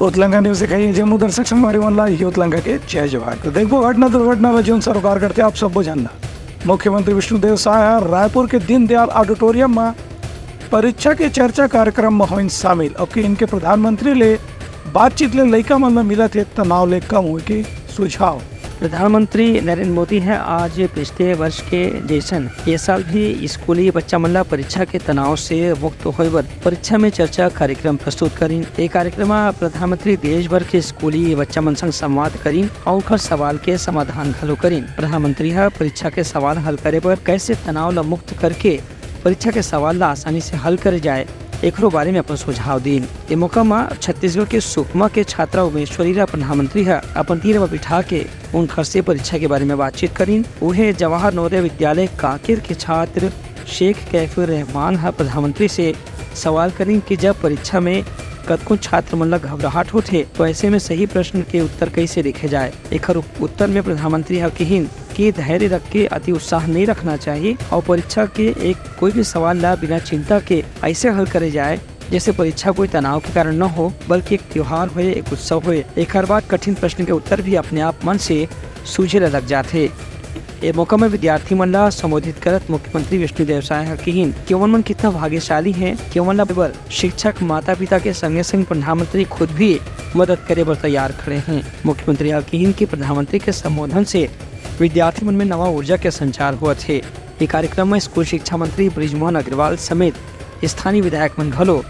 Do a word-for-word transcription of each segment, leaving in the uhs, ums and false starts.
उतलंगा news देखइया जम्मो दर्शक संगवारी मन ला ये उतलंगा के जय जोहार। तो देखबो घटना दुर्घटना ला जोन सरोकार करथे आप सब्बो झन ला। मुख्यमंत्री विष्णुदेव साय ह रायपुर के दीनदयाल ऑडिटोरियम म परीक्षा के चर्चा कार्यक्रम म होइन शामिल। अब के इनके प्रधानमंत्री ले बातचीत ले लइका मन ला मिलत हे तनाव ले कम होए के सुझाव। प्रधानमंत्री नरेंद्र मोदी ह आज पिछले वर्ष के जैसन ये साल भी स्कूली बच्चा मन ला परीक्षा के तनाव से मुक्त होए बर परीक्षा में चर्चा कार्यक्रम प्रस्तुत करिन। ये कार्यक्रम म प्रधानमंत्री देश भर के स्कूली बच्चा मन संग संवाद करिन और ओखर सवाल के समाधान घलो करिन। प्रधानमंत्री ह परीक्षा के सवाल हल करे बर कैसे तनाव ला मुक्त करके परीक्षा के सवाल ला आसानी से हल करे जाए, एकरो बारे में अपन सुझाव दीन। ए मौका म छत्तीसगढ़ के सुकमा के छात्रा उमेश्वरी ला प्रधानमंत्री ह अपन तीर म बिठा के उनखर से परीक्षा के बारे में बातचीत करिन। उहे जवाहर नवोदय विद्यालय कांकेर के छात्र शेख कैफुर रहमान ह प्रधानमंत्री से सवाल करिन कि जब परीक्षा में कतको छात्र मन ला घबराहट होथे, तो ऐसे में सही प्रश्न के उत्तर कैसे लिखे जाए। एखर उत्तर में प्रधानमंत्री ह किहिन कि धैर्य रख के अति उत्साह नहीं रखना चाहिए और परीक्षा के एक कोई भी सवाल ला बिना चिंता के ऐसे हल करे जाए, जैसे परीक्षा कोई तनाव के कारण न हो, बल्कि एक त्योहार होए, एक उत्सव होए। एकर बाद कठिन प्रश्न के उत्तर भी अपने आप मन से सूझे ला लग जाथे। ए मौका में विद्यार्थी मन ला संबोधित करत मुख्यमंत्री विष्णुदेव साय ह किहिन कि ओमन मन कितना भाग्यशाली हैं कि ओमन ला बर शिक्षक, माता-पिता के संगे-संग प्रधानमंत्री खुद भी मदद करे बर तैयार खड़े हैं। मुख्यमंत्री ह किहिन कि प्रधानमंत्री के संबोधन से विद्यार्थी मन में नवा ऊर्जा के संचार होवत हे। ये कार्यक्रम में स्कूल शिक्षा मंत्री बृजमोहन अग्रवाल समेत स्थानीय विधायक मन घलो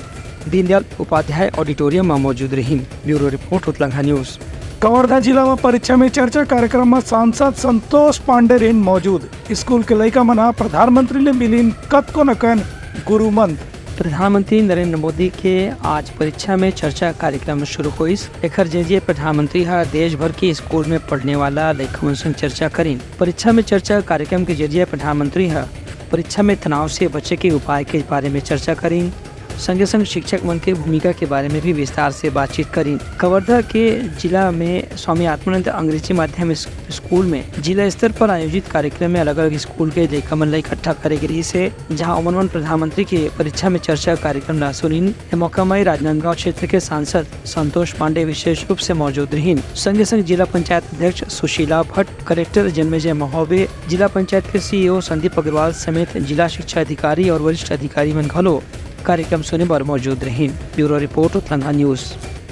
दीनदयाल उपाध्याय ऑडिटोरियम म मौजूद रहिन। ब्यूरो रिपोर्ट, उतलंघा न्यूज। कवर्धा जिला म परीक्षा में चर्चा कार्यक्रम म सांसद संतोष पांडे रहिन मौजूद। स्कूल के लइका मन ह प्रधानमंत्री ले मिलिन, कतको न कन गुरु मंत्र। प्रधानमंत्री नरेंद्र मोदी के आज परीक्षा में चर्चा कार्यक्रम शुरू होइस। एखर जरिए प्रधानमंत्री ह देश भर के स्कूल में पढ़ने वाला लइका मन संग चर्चा करिन। परीक्षा में चर्चा कार्यक्रम के जरिए प्रधानमंत्री ह परीक्षा में तनाव से बचे के उपाय के बारे में चर्चा करिन। संगे संग शिक्षक मन के भूमिका के बारे में भी विस्तार से बातचीत करिन। कवर्धा के जिला में स्वामी आत्मानंद अंग्रेजी माध्यम स्कूल में जिला स्तर पर आयोजित कार्यक्रम में अलग-अलग स्कूल के लइका मन ला इकट्ठा करे गे रिहिस हे, जहां ओमन मन प्रधानमंत्री के परीक्षा में चर्चा कार्यक्रम ला सुनिन। ए मौका म राजनांदगांव क्षेत्र के सांसद संतोष पांडे विशेष रूप से मौजूद रहिन। संगे संग जिला पंचायत अध्यक्ष सुशीला भट्ट, कलेक्टर जन्मेजय महोबे, जिला पंचायत के सीईओ संदीप अग्रवाल समेत जिला शिक्षा अधिकारी और वरिष्ठ अधिकारी मन घलो कार्यक्रम सुने बर मौजूद रहिन। ब्यूरो रिपोर्ट, उतलंघा न्यूज।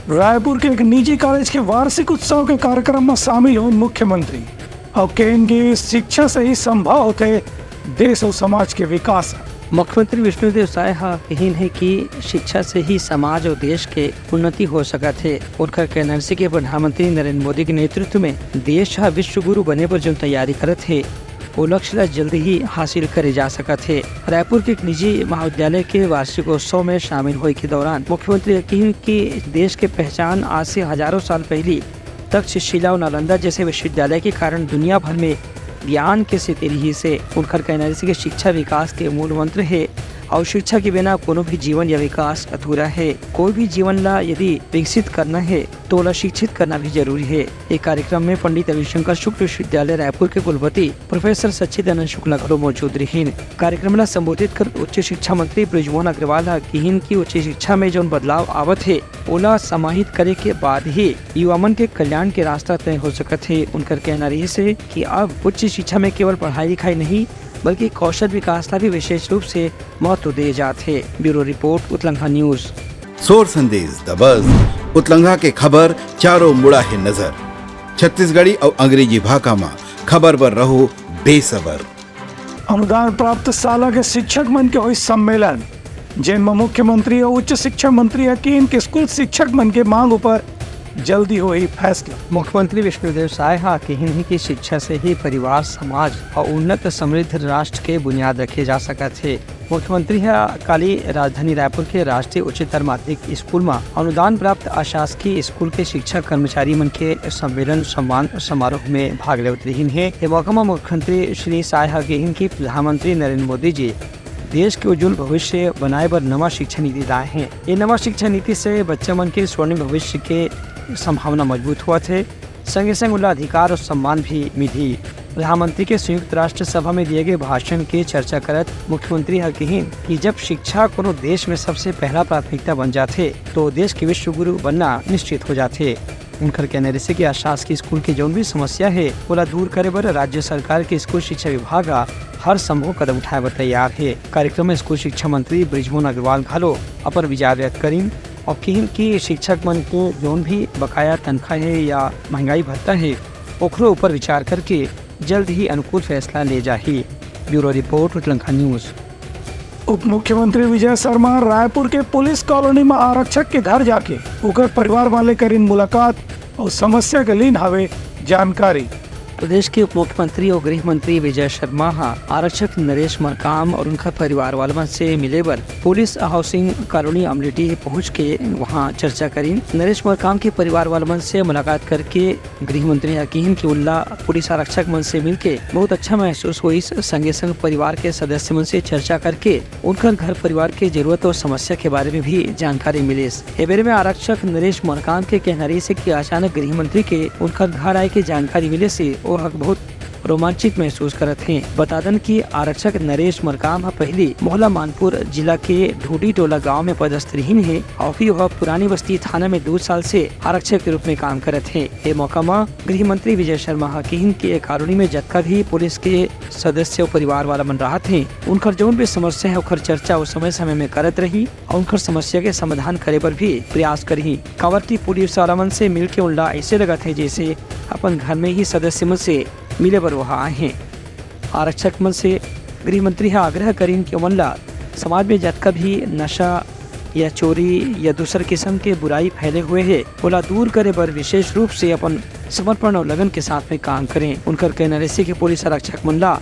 रायपुर के एक निजी कॉलेज के वार्षिक उत्सव के कार्यक्रम म शामिल होइस मुख्यमंत्री। अउ कहिन कि शिक्षा से ही संभव होथे देश अउ समाज के विकास। मुख्यमंत्री विष्णुदेव साय ह कहिन हे कि शिक्षा से ही समाज अउ देश के उन्नति हो सकत हे। उनकर कहना हे कि प्रधानमंत्री नरेंद्र मोदी के नेतृत्व में देश ह विश्व गुरु बने बर जोन तैयारी करत हे, वो लक्ष्य ला जल्द ही हासिल करे जा सकत हे। रायपुर के एक निजी महाविद्यालय के वार्षिकोत्सव में शामिल होए के दौरान मुख्यमंत्री ह कहिन कि देश के पहचान आज से हजारों साल पहली तक्षशिला और नालंदा जैसे विश्वविद्यालय के कारण दुनिया भर में ज्ञान के स्थिति रिहिस हे। उनकर कहना रिहिस कि शिक्षा विकास के मूल मंत्र हे और शिक्षा के बिना कोनो भी जीवन या विकास अधूरा हे। कोई भी जीवन ला यदि विकसित करना हे, तो ओला शिक्षित करना भी जरूरी हे। ए कार्यक्रम में पंडित रविशंकर शुक्ल विश्वविद्यालय रायपुर के कुलपति प्रोफेसर सच्चिदानंद शुक्ला घलो मौजूद रिहिन। कार्यक्रम ला संबोधित कर उच्च शिक्षा मंत्री बृजमोहन अग्रवाल ह किहिन कि उच्च शिक्षा में जौन बदलाव आवत हे, ओला समाहित करे के बाद ही युवा मन के कल्याण के रास्ता तय हो सकत हे। उनकर कहना रिहिस हे कि अब उच्च शिक्षा में केवल पढ़ाई लिखाई नहीं, बल्कि कौशल विकास ला भी विशेष रूप से महत्व दे जात हे। ब्यूरो रिपोर्ट, उतलंघा न्यूज। सोर संदेश दबस, उतलंघा के खबर चारों मुड़ा हे नजर। छत्तीसगढ़ी अउ अंग्रेजी भाखा म खबर बर रहो बेसबर। अनुदान प्राप्त शाला के शिक्षक मन के होइस सम्मेलन, जेन म मुख्यमंत्री अउ उच्च शिक्षा मंत्री ह किहिन कि स्कूल शिक्षक मन के मांग ऊपर जल्दी होही फैसला। मुख्यमंत्री विष्णुदेव साय ह किहिन हे कि शिक्षा से ही परिवार, समाज अउ उन्नत समृद्ध राष्ट्र के बुनियाद रखे जा सकत हे। मुख्यमंत्री ह काली राजधानी रायपुर के राष्ट्रीय उच्चतर माध्यमिक स्कूल म अनुदान प्राप्त अशासकीय स्कूल के शिक्षक कर्मचारी मन के सम्मेलन सम्मान समारोह में भाग लेवत रिहिन हे। ए मौका म मुख्यमंत्री श्री साय ह किहिन कि प्रधानमंत्री नरेंद्र मोदी जी देश के उज्जवल भविष्य बनाए बर नवा शिक्षा नीति लाए हे। ये नवा शिक्षा नीति से बच्चा मन के स्वर्णिम भविष्य के संभावना मजबूत होवत हे, संगे संग उला अधिकार और सम्मान भी मिलही। प्रधानमंत्री के संयुक्त राष्ट्र सभा में दिए गए भाषण के चर्चा करत मुख्यमंत्री ह किहिन कि जब शिक्षा कोनो देश में सबसे पहला प्राथमिकता बन जाथे, तो देश के विश्व गुरु बनना निश्चित हो जाथे। उनकर कहना रहिसे कि अशासकीय स्कूल के जौन भी समस्या हे, ओला दूर करे बर राज्य सरकार के स्कूल शिक्षा विभाग ह हर संभव कदम उठाए बर तैयार हे। कार्यक्रम में स्कूल शिक्षा मंत्री बृजमोहन अग्रवाल घलो अपन विचार व्यक्त करिन और किहिन कि शिक्षक मन के जौन भी बकाया तनख्वाह हे या महंगाई भत्ता हे, ओखरो ऊपर विचार करके जल्द ही अनुकूल फैसला ले जाही। ब्यूरो रिपोर्ट, उतलंखा न्यूज। उप मुख्यमंत्री विजय शर्मा रायपुर के पुलिस कॉलोनी में आरक्षक के घर जाके ओकर परिवार वाले करिन मुलाकात और समस्या के लीन हवे जानकारी। प्रदेश के उप मुख्यमंत्री और गृह मंत्री विजय शर्मा ह आरक्षक नरेश मरकाम और उनकर परिवार वाले मन से मिले बर पुलिस हाउसिंग कॉलोनी अमलेटी पहुंच के वहां चर्चा करिन। नरेश मरकाम के परिवार वाले मन से मुलाकात करके गृह मंत्री ह किहिन कि उल्ला पुलिस आरक्षक मन से मिलके बहुत अच्छा महसूस होइस। संगे संग परिवार के सदस्य मन से चर्चा करके उनकर घर परिवार के जरूरत और समस्या के बारे में भी जानकारी मिलिस। ए बेरे में आरक्षक नरेश मरकाम के कहना रहिसे कि अचानक गृह मंत्री के उनकर घर आए के जानकारी मिले से वो ह बहुत रोमांचित महसूस करत हे। बता दन कि आरक्षक नरेश मरकाम ह पहिली मोहला मानपुर जिला के ढूडी टोला गांव में पदस्थ रहिन हे और फिर वह पुरानी बस्ती थाना में दो साल से आरक्षक के रूप में काम करत हे। ए मौका म गृह मंत्री विजय शर्मा ह किहिन कि ए कॉलोनी में जतका भी पुलिस के सदस्य और परिवार वाला मन रहत हे, उनकर जौन भी समस्या है, ओकर चर्चा वो समय-समय में करत रही और उनकर समस्या के समाधान करे बर भी प्रयास करही। काबर कि पुलिस वाला मन से मिलके उनला ऐसे लगत है, जैसे अपन घर में ही सदस्य मन से मिले बर वहाँ आए हैं। आरक्षक मन से गृह मंत्री ह आग्रह करिन कि ओमन ला समाज में जतका भी नशा या चोरी या दूसर किस्म के बुराई फैले हुए हे, ओला दूर करे बर विशेष रूप से अपन समर्पण और लगन के साथ में काम करें। उनकर कहना रहिसे कि पुलिस आरक्षक मन ला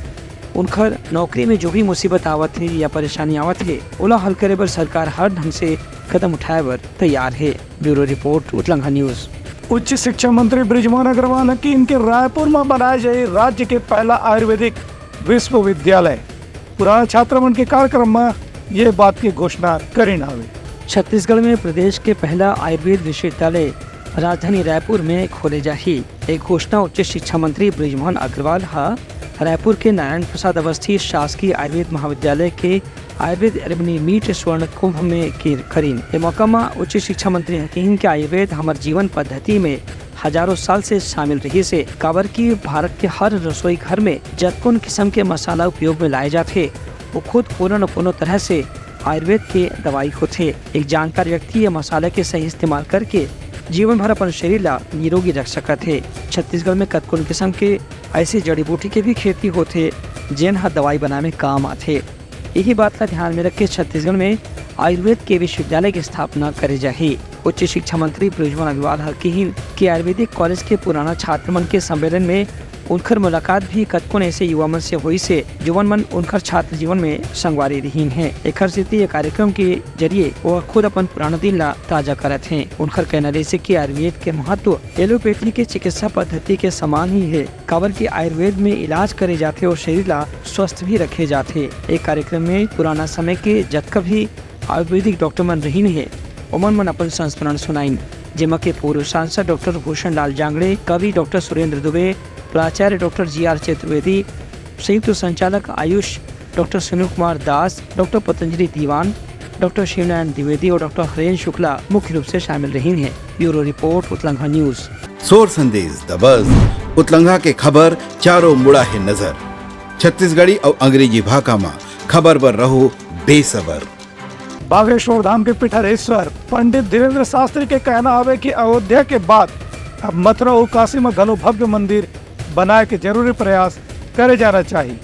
उनकर नौकरी में जो भी मुसीबत आवत हे या परेशानी आवत हे, ओला हल करे बर सरकार हर ढंग से कदम उठाए बर तैयार हे। ब्यूरो रिपोर्ट, उतलंघा न्यूज। उच्च शिक्षा मंत्री बृजमोहन अग्रवाल ह किहिन कि रायपुर म बनाए जाही राज्य के पहला आयुर्वेदिक विश्वविद्यालय। पुराना छात्र मन के कार्यक्रम म ये बात के घोषणा करिन हावे। छत्तीसगढ़ में प्रदेश के पहला आयुर्वेद विश्वविद्यालय राजधानी रायपुर में खोले जाही। एक घोषणा उच्च शिक्षा मंत्री बृजमोहन अग्रवाल ह रायपुर के नारायण प्रसाद अवस्थी शासकीय आयुर्वेद महाविद्यालय के आयुर्वेद एलुमनी मीट स्वर्ण कुंभ में की-, करिन। ए मौका म उच्च शिक्षा मंत्री ह किहिन कि आयुर्वेद हमर जीवन पद्धति में हजारों साल से शामिल रहिस हे, काबर कि भारत के हर रसोई घर में जतकोन किस्म के मसाला उपयोग में लाए जाथे, वो खुद कोनो न कोनो तरह से आयुर्वेद के दवाई होथे। एक जानकार व्यक्ति ये मसाला के सही इस्तेमाल करके जीवन भर अपन शरीर ला निरोगी रख सकत हे। छत्तीसगढ़ में कतकोन किस्म के ऐसी जड़ी बूटी के भी खेती होथे, जेन ह दवाई बनाए में काम आथे। यही बात ला ध्यान में रख के छत्तीसगढ़ में आयुर्वेद के विश्वविद्यालय की स्थापना करे जाही। उच्च शिक्षा मंत्री बृजमोहन अग्रवाल ह किहिन कि आयुर्वेदिक कॉलेज के पुराना छात्र मन के सम्मेलन में उनकर मुलाकात भी कतकोन ऐसे युवा मन से होइस हे, जुवन मन उनकर छात्र जीवन में संगवारी रहिन हे। एखर सेती ये कार्यक्रम के जरिए वो खुद अपन पुराना दिन ला ताजा करत हे। उनकर कहना रहिसे कि आयुर्वेद के महत्व एलोपैथी के चिकित्सा पद्धति के समान ही हे, काबर कि आयुर्वेद में इलाज करे जाथे और शरीर ला स्वस्थ भी रखे जाथे। एक कार्यक्रम में पुराना समय के जतका भी आयुर्वेदिक डॉक्टर मन रहिन हे, ओमन मन अपन संस्मरण सुनाइन, जेमा के पूर्व सांसद डॉक्टर भूषण लाल जांगड़े, कवि डॉक्टर सुरेंद्र दुबे, प्राचार्य डॉक्टर जी आर चतुर्वेदी, संयुक्त संचालक आयुष डॉक्टर सुनील कुमार दास, डॉक्टर पतंजलि दीवान, डॉक्टर शिवनारायण द्विवेदी और डॉक्टर हरेन शुक्ला मुख्य रूप से शामिल रहिन हे। ब्यूरो रिपोर्ट, उतलंघा न्यूज। सोर संदेश दबस, उतलंघा के खबर चारों मुड़ा हे नजर। छत्तीसगढ़ी अउ अंग्रेजी भाखा म खबर बर रहो बेसबर। बागेश्वर धाम के पीठाधीश्वर पंडित धीरेंद्र शास्त्री के कहना हवे कि अयोध्या के बाद अब मथुरा अउ काशी म घलो भव्य मंदिर बनाए के जरूरी प्रयास करे जाना चाहिए।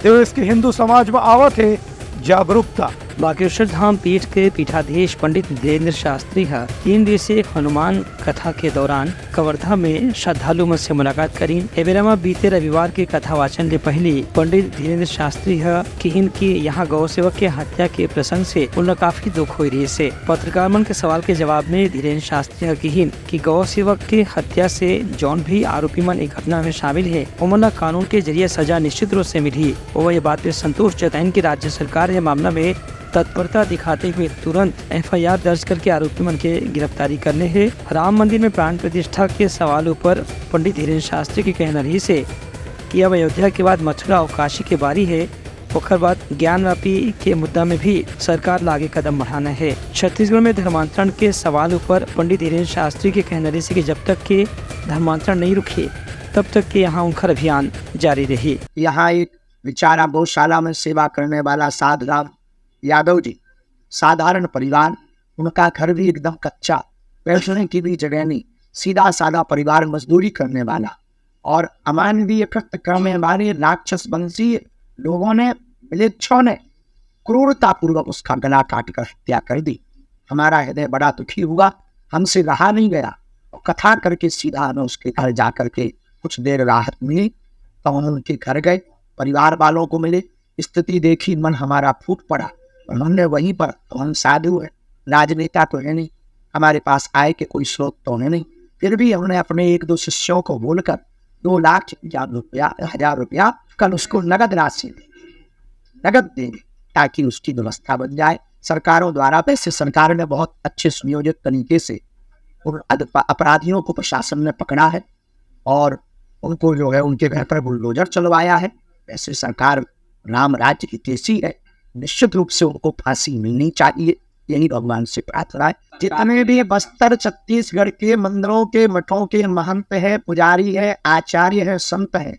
देश के हिंदू समाज म आवत हे जागरूकता। बागेश्वर धाम पीठ के पीठाधीश पंडित धीरेंद्र शास्त्री ह तीन दिवसीय हनुमान कथा के दौरान कवर्धा में श्रद्धालु मन से मुलाकात करीन। ए बेरा म बीते रविवार के कथा वाचन ले पहिली पंडित धीरेंद्र शास्त्री ह किहिन कि यहाँ गौ सेवक के हत्या के प्रसंग से उनला काफी दुख होय रहिस हे। पत्रकार मन के सवाल के जवाब में धीरेंद्र शास्त्री ह किहिन कि गौ सेवक के हत्या से जौन भी आरोपी मन ए घटना में शामिल हे, ओमन ला कानून के जरिए सजा निश्चित रूप से मिलही। वो ये बात पे संतोष जताइन कि राज्य सरकार ये मामला में तत्परता दिखाते हुए तुरंत एफ आई आर दर्ज करके आरोपी मन के गिरफ्तारी करने हे। राम मंदिर में प्राण प्रतिष्ठा के सवाल ऊपर पंडित धीरेंद्र शास्त्री के कहना रहिस हे कि अब अयोध्या के बाद मथुरा अउ काशी के बारी हे, ओकर बाद ज्ञानवापी के मुद्दा में भी सरकार ला आगे कदम बढ़ाना हे। छत्तीसगढ़ में धर्मांतरण के सवाल ऊपर पंडित धीरेन्द्र शास्त्री के कहना रहिस कि जब तक के धर्मांतरण नहीं रुकही, तब तक के यहाँ उनकर अभियान जारी रही। यहाँ एक बेचारा गौशाला में सेवा करने वाला साधुराम यादव जी, साधारण परिवार, उनका घर भी एकदम कच्चा, बैठने की भी जगह नहीं, सीधा साधा परिवार, मजदूरी करने वाला। और अमानवीय कृत्य करने वाले राक्षस वंशी लोगों ने, मिलेच्छों ने क्रूरतापूर्वक उसका गला काट कर हत्या कर दी। हमारा हृदय बड़ा दुखी हुआ, हमसे रहा नहीं गया। और कथा करके सीधा हमें उसके घर जा करके कुछ देर राहत मिली, तो हम उनके घर गए, परिवार वालों को मिले, स्थिति देखी, मन हमारा फूट पड़ा। और हमने वहीं पर, तो हम साधु हैं, राजनेता तो है नहीं, हमारे पास आय के कोई स्रोत तो है नहीं, फिर भी हमने अपने एक दो शिष्यों को बोलकर दो लाख या रुपया, हजार रुपया, कल उसको नगद राशि देंगे, नगद देंगे, ताकि उसकी व्यवस्था बन जाए। सरकारों द्वारा, वैसे सरकार ने बहुत अच्छे सुनियोजित तरीके से उन अध-, अपराधियों को प्रशासन ने पकड़ा है और उनको जो है उनके घर पर बुलडोजर चलवाया है। वैसे सरकार राम राज्य हितैषी है, निश्चित रूप से उनको फांसी मिलनी चाहिए, यही भगवान से प्रार्थना है। जितने भी बस्तर छत्तीसगढ़ के मंदिरों के, मठों के महंत हैं, पुजारी हैं, आचार्य हैं, संत हैं,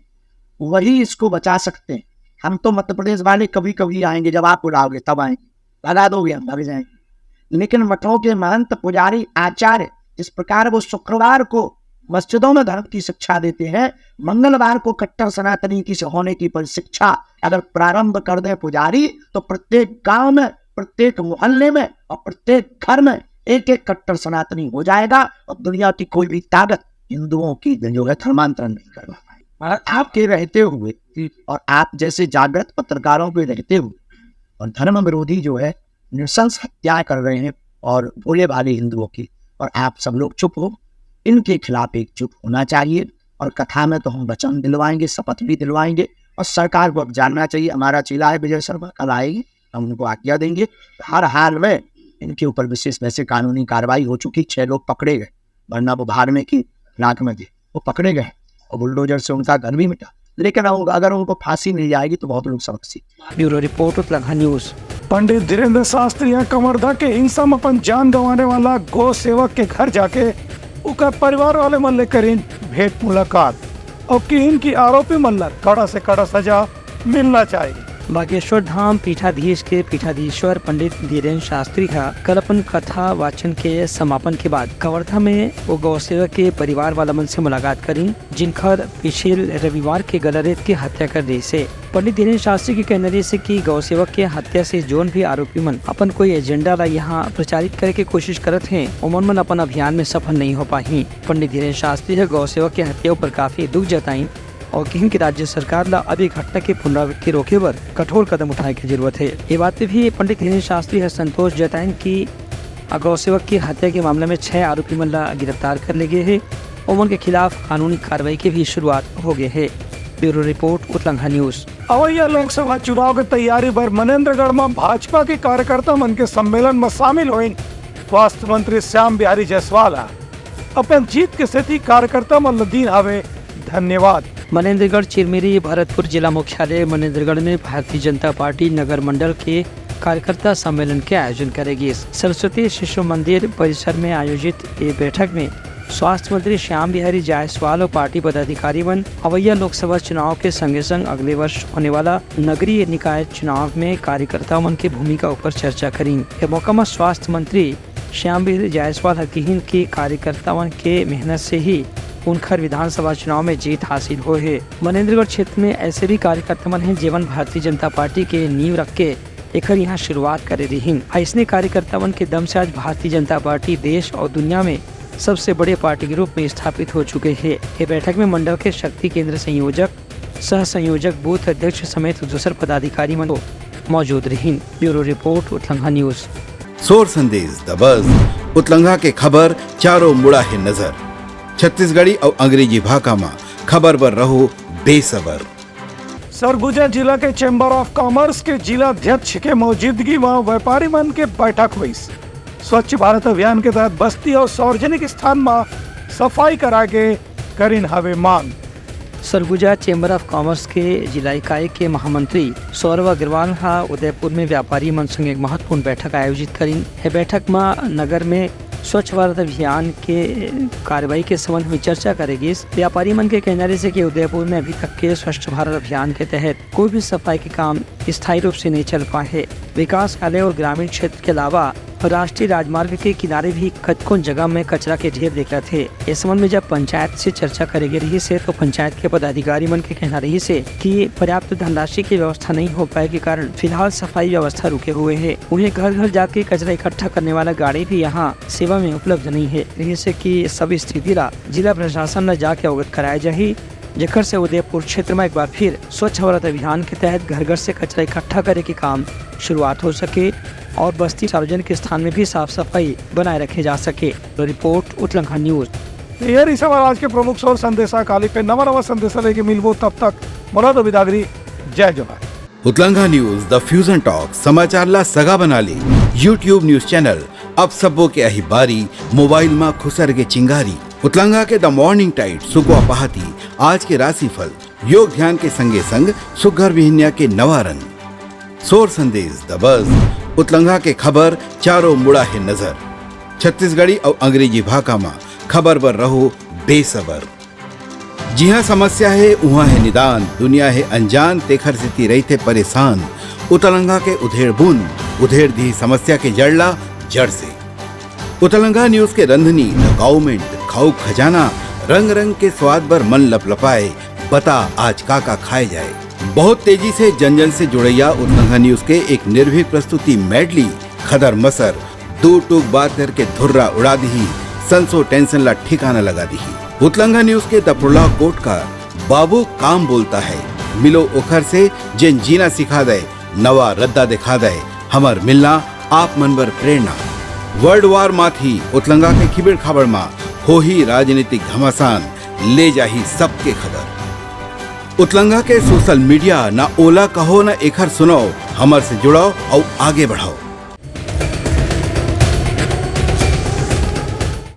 वही इसको बचा सकते हैं। हम तो मध्य प्रदेश वाले कभी कभी आएंगे, जब आप बुलाओगे तब आएंगे, भगा दोगे, हम भाग जाएंगे। लेकिन मठों के महंत, पुजारी, आचार्य जिस प्रकार वो शुक्रवार को मस्जिदों में धर्म की शिक्षा देते हैं, मंगलवार को कट्टर सनातनी की से होने की पर शिक्षा अगर प्रारंभ कर दें पुजारी, तो प्रत्येक गांव में, प्रत्येक मोहल्ले में और प्रत्येक घर में एक एक कट्टर सनातनी हो जाएगा और दुनिया की कोई भी ताकत हिंदुओं की जो है धर्मांतरण नहीं करवा पाएगी। मगर आपके रहते हुए और आप जैसे जागृत पत्रकारों के रहते हुए और धर्म विरोधी जो है नृशंस हत्याएं कर रहे हैं और भोले भाले हिंदुओं की, और आप सब लोग चुप हो। इनके खिलाफ एकजुट होना चाहिए और कथा में तो हम वचन दिलवाएंगे, शपथ भी दिलवाएंगे और सरकार को अब जानना चाहिए। हमारा चेला है विजय शर्मा, कल आएगी, हम उनको आज्ञा देंगे। हर हाल में इनके ऊपर विशेष वैसे कानूनी कार्रवाई हो चुकी, छह लोग पकड़े गए, वरना वो भाड़ में की नाक में थे, वो पकड़े गए और बुलडोजर से उनका घर भी मिटा। लेकिन अगर उनको फांसी मिल जाएगी तो बहुत लोग सबक सीख। ब्यूरो रिपोर्ट, उतलंघा न्यूज। पंडित धीरेंद्र शास्त्री ह कवर्धा के हिंसा में अपन जान गंवाने वाला गौ सेवक के घर जाके उकर परिवार वाले मन ले करिन भेंट मुलाकात अउ किहिन कि आरोपी मन ला कड़ा से कड़ा सजा मिलना चाहिए। बागेश्वर धाम पीठाधीश के पीठाधीश्वर पंडित धीरेंद्र शास्त्री ह कल अपन कथा वाचन के समापन के बाद कवर्धा में वो गौ सेवक के परिवार वाला मन से मुलाकात करिन, जिनकर पिछले रविवार के गलारेत के हत्या कर दे से। पंडित धीरेंद्र शास्त्री के कहना रहिस कि गौ सेवक के हत्या से जोन भी आरोपी मन अपन कोई एजेंडा ला यहाँ प्रचारित करे के कोशिश करत हैं, ओमन मन अपन अभियान में सफल नहीं हो पाही। पंडित धीरेंद्र शास्त्री ह गौ सेवक के हत्या ऊपर काफी दुख जताइन और किहिन कि राज्य सरकार ला अब ये घटना के पुनरावृत्ति रोके बर कठोर कदम उठाए के जरूरत हे। ये बात पे भी पंडित धीरेंद्र शास्त्री ह संतोष जताइन कि गौ सेवक की हत्या के मामला में छह आरोपी मन ला गिरफ्तार कर ले गए हे। ओमन के खिलाफ कानूनी कार्रवाई के भी शुरुआत हो गए हे। ब्यूरो रिपोर्ट, उतलंघा न्यूज। अवइया लोकसभा चुनाव के तैयारी बर मनेंद्रगढ़ म भाजपा के कार्यकर्ता मन के सम्मेलन म शामिल होइन स्वास्थ्य मंत्री श्याम बिहारी जायसवाल ह अपन जीत के सेती कार्यकर्ता मन ल दीन हावे धन्यवाद। मनेंद्रगढ़ चिरमिरी भरतपुर जिला मुख्यालय मनेंद्रगढ़ में भारतीय जनता पार्टी नगर मंडल के कार्यकर्ता सम्मेलन के आयोजन करे गिस। सरस्वती शिशु मंदिर परिसर में आयोजित ये बैठक में स्वास्थ्य मंत्री श्याम बिहारी जायसवाल और पार्टी पदाधिकारी मन अवइया लोकसभा चुनाव के संगे संग अगले वर्ष होने वाला नगरीय निकाय चुनाव में कार्यकर्ता मन के भूमिका ऊपर चर्चा करिन। ये मौका म स्वास्थ्य मंत्री श्याम बिहारी जायसवाल ह किहिन कि कार्यकर्ता मन के मेहनत से ही उनखर विधानसभा चुनाव में जीत हासिल होए हे। मनेंद्रगढ़ क्षेत्र में ऐसे भी कार्यकर्ता मन हैं, जेमन भारतीय जनता पार्टी के नींव रख के एखर यहाँ शुरुआत करे रिहिन। अइसने कार्यकर्ता मन के दम से आज भारतीय जनता पार्टी देश और दुनिया में सबसे बड़े पार्टी के रूप में स्थापित हो चुके हे। ये बैठक में मंडल के शक्ति केंद्र संयोजक, सह संयोजक, बूथ अध्यक्ष समेत दूसर पदाधिकारी मन मौजूद रिहिन। ब्यूरो रिपोर्ट, उतलंघा न्यूज। सोर संदेश दबस, उतलंघा के खबर चारों मुड़ा हे नजर। छत्तीसगढ़ी अउ अंग्रेजी भाखा म खबर बर रहो बेसबर। सरगुजा जिला के चैम्बर ऑफ कॉमर्स के जिला अध्यक्ष के मौजूदगी म व्यापारी मन के बैठक होइस। स्वच्छ भारत अभियान के तहत बस्ती अउ सार्वजनिक स्थान म सफाई कराए के करिन हवे मांग। सरगुजा चैम्बर ऑफ कॉमर्स के जिला इकाई के महामंत्री सौरभ अग्रवाल ह उदयपुर में व्यापारी मन संग एक महत्वपूर्ण बैठक आयोजित करिन। ये बैठक म नगर में स्वच्छ भारत अभियान के कार्रवाई के संबंध में चर्चा करे गिस। व्यापारी मन के कहना रहिस हे कि उदयपुर में अभी तक के स्वच्छ भारत अभियान के तहत कोई भी सफाई के काम स्थायी रूप से नहीं चल पाए हे। विकास कार्य और ग्रामीण क्षेत्र के अलावा राष्ट्रीय राजमार्ग के किनारे भी कतकोन जगह में कचरा के ढेर दिखत हे। इस संबंध में जब पंचायत से चर्चा करे गे रहिस हे, तो पंचायत के पदाधिकारी मन के कहना रहिस हे कि पर्याप्त धनराशि की व्यवस्था नहीं हो पाए के कारण फिलहाल सफाई व्यवस्था रुके हुए हे। उन्हें घर घर जाके कचरा इकट्ठा करने वाला गाड़ी भी यहाँ सेवा में उपलब्ध नहीं हे। रहिस हे कि सब स्थिति ला जिला प्रशासन ला जाके अवगत कराए जाही, जेकर से उदयपुर क्षेत्र में एक बार फिर स्वच्छ भारत अभियान के तहत घर घर से कचरा इकट्ठा करे के काम शुरुआत हो सके और बस्ती सार्वजनिक स्थान में भी साफ सफाई बनाए रखे जा सके। तो रिपोर्ट उतलंघा न्यूज। ये रहिस हमारा आज के प्रमुख सौर संदेशा। काली फिर नवा नवा संदेशा लेके मिलबो, तब तक मोला दो बिदागरी। जय जोहार। उतलंघा न्यूज, द फ्यूजन टॉक, समाचार ला सगा बना ले। YouTube न्यूज चैनल, अब सबो के अही बारी, मोबाइल मा खुसर के चिंगारी। उतलंघा के द मॉर्निंग टाइड, सुकवा पहाती, आज के राशिफल, योग ध्यान के संगे संग सुग्घर बिहनिया के नवा रंग। सोर संदेश, द बज, उतलंघा के खबर, चारों मुड़ा हे नजर। छत्तीसगढ़ी अउ अंग्रेजी भाखा मा खबर बर रहो बेसबर। जिहाँ समस्या हे, उहाँ हे निदान, दुनिया हे अनजान, तेखर सेती रहिथे परेशान। उतलंघा के उधेड़ बुन, उधेड़ दिही समस्या के जड़ ला जड़ से। उतलंघा न्यूज के रंधनी, द काउमेंट, खाऊ खजाना, रंग रंग के स्वाद बर मन लपलपाए, बता आज का का खाए जाए। बहुत तेजी से जन जन से जुड़ैया उतलंघा न्यूज के एक निर्भीक प्रस्तुति मेडली, खदर मसर, दू टूक बात करके धुर्रा उड़ा दिही, संसो टेंशन ला ठिकाना लगा दिही। उतलंघा न्यूज के दपुड़ला कोटकार, बाबू काम बोलता है, मिलो ओखर से जेन जीना सिखा दे, नवा रद्दा दिखा दे, हमर मिलना आप मन बर प्रेरणा। वर्ल्ड वार माथी उतलंगा के खिबेड़ खाबड़ मा होही राजनीतिक घमासान, ले जाही सबके खबर। उतलंगा के सोशल मीडिया, ना ओला कहो ना एखर सुनो, हमर से जुड़ो अउ आगे बढ़ो।